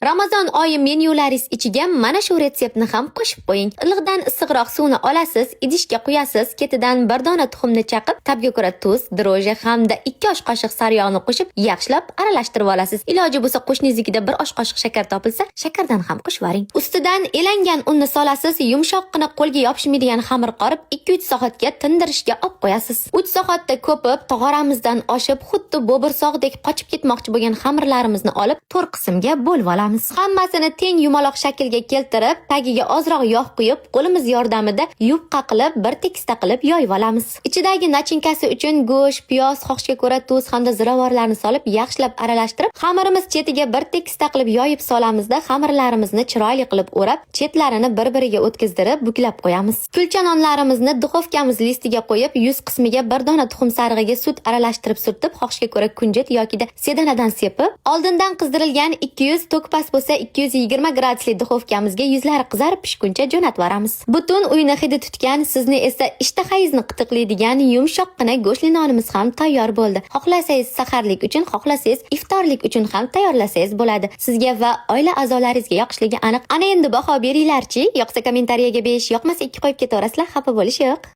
Ramazon oyi menyularingiz ichiga mana shu retseptni ham qo'shib qo'ying. Iliqdan issiqroq suvni olasiz, idishga quyasiz, ketidan bir dona tuxumni chaqib, tabga ko'ra tuz, дрожжи hamda 2 osh qoshiq sariyog'ni qo'shib, yaxshilab aralashtirib olasiz. Iloji bo'lsa, qo'shningiznikida bir osh qoshiq shakar topilsa, shakardan ham qo'shib yuboring. Ustidan elangan unni solasiz, yumshoqqina, qo'lga yopishmaydigan xamir qorib, 2-3 soatga tindirishga olib qo'yasiz. 3 soatda ko'pib, tog'oramizdan oshib, xuddi bo'birsog'dek qochib ketmoqchi bo'lgan xamirlarimizni olib, to'rt qismga bo'lib olamiz. Hammasini teng yumaloq shaklga keltirib, tagiga ozroq yog' quyib, qo'limiz yordamida yupqa qilib, bir tekisda qilib yoyib olamiz. Ichidagi начинка si uchun go'sht, piyoz, xohishga ko'ra tuz hamda ziravorlarni solib, yaxshilab aralashtirib, xamirimiz chetiga bir tekisda qilib yoyib solamizda, xamirlarimizni chiroyli qilib o'rab, chetlarini bir-biriga o'tkazdirib, buklab qo'yamiz. Kulcha nonlarimizni duxovkamiz listiga qo'yib, yuz qismiga bir dona tuxum sarig'iga sut aralashtirib surtib, xohishga ko'ra kunjut yokida sedanadan sepib, oldindan qizdirilgan 200, tok past bo'lsa 220 gradusli duxovkamizga yuzlari qizarib pishguncha jo'natib yuboramiz. Butun uyni hidi tutgan, sizni esa ishtahangizni qitiqlaydigan yumshoqqina go'shtli nonimiz ham tayyor bo'ldi. Xohlasangiz saharlik uchun, xohlasangiz iftorlik uchun ham tayyorlasangiz bo'ladi. Sizga va oila a'zolaringizga yoqishligi aniq. Ana endi baho beringlarchi. Yoqsa kommentariyaga 5, yoqmasa 2 qo'yib ketaverasizlar, xafa bo'lish yo'q.